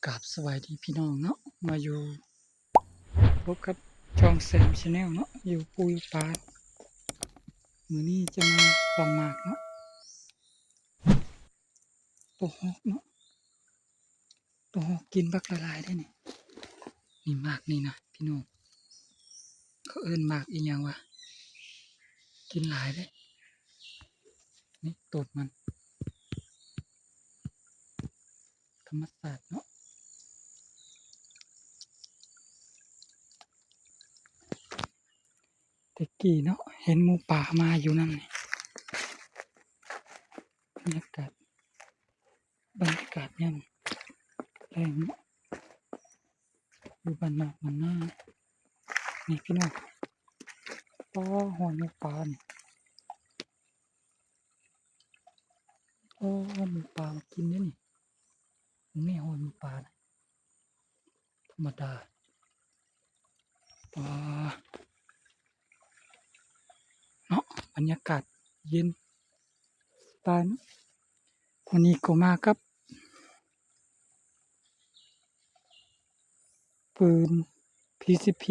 ກາບສະບາຍດີພີ່ນ້ອງເນາະ ມາຢູ່ ພົບກັບຊ່ອງແຊມ Channel ເນາະ ຢູ່ປູຢູ່ປາ. ມື້ນີ້ຈະມາສ່ອງໝາກເນາະ ໂຕຮອກເນາະ ໂຕຮອກກິນບັກຫຼາຍໆເດ້ນີ້. ນີ້ໝາກນີ້ນະພີ່ນ້ອງ ເຂົາເອີ້ນໝາກອີ່ຫຍັງວະ ກິນຫຼາຍເດ້. ນີ້ຕົ້ນມັນ ທຳມະຊາດເນາະ ແຕ່ກີ້ເນາະ ເຫັນໝູປ່າມາຢູ່ນຳນີ້. ບັນຍາກາດ ບັນຍາກາດຍາມແລງເນາະ ຢູ່ບ້ານນອກບ້ານນາ ນີ້ພີ່ນ້ອງ. ອໍ ຮອຍໝູປ່ານີ້ ອໍ ໝູປ່າມາກິນເດ້ນີ້. ນີ້ຮອຍໝູປ່ານະ ທຳມະດາ. ປາ ເນາະ ບັນຍາກາດເຢັນສະບາຍເນາະ. ມື້ນີ້ກໍມາກັບປືນ PCP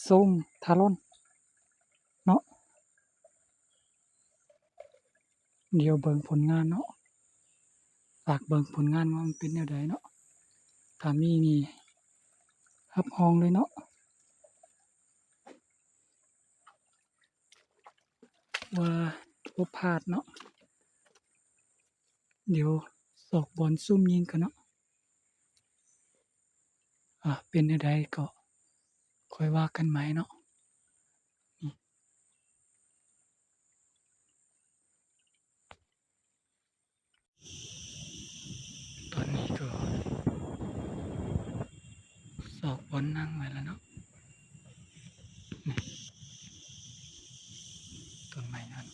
ໂຊງທາຣອນເນາະ. ດຽວເບິ່ງຜົນງານເນາະ ຝາກເບິ່ງຜົນງານວ່າມັນເປັນແນວໃດເນາະ. ຖ້າມີນີ້ຮັບຮອງເລີຍເນາະ ວ່າບໍ່ພາດເນາະ. ດຽວຊອກບ່ອນຊູມຍິງກ່ອນເນາະ. ອາ ເປັນແນວໃດກໍຄ່ອຍວ່າກັນໃໝ່ເນາະ. ນີ້ ຕອນນີ້ກໍຊອກບ່ອນນັ່ງໄວ້ແລ້ວເນາະ. ນີ້ ຕົ້ນໄມ້ນັ້ນ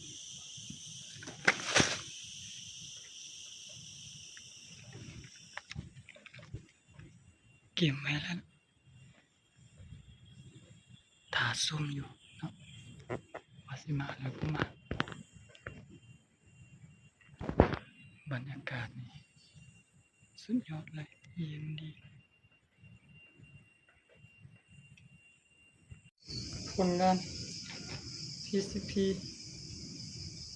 ກຽມໄວ້ແລ້ວ ຖ້າຊົມຢູ່ເນາະ ວ່າຊິມາຫຼືບໍ່ມາ. ບັນຍາກາດນີ້ສຸດຍອດເລີຍ ເຢັນດີ. ຜົນງານ PCP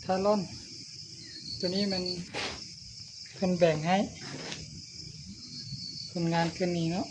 ທາຣອນ ໂຕນີ້ມັນ ເພິ່ນແບ່ງໃຫ້ ຜົນງານຄືນນີ້ເນາະ.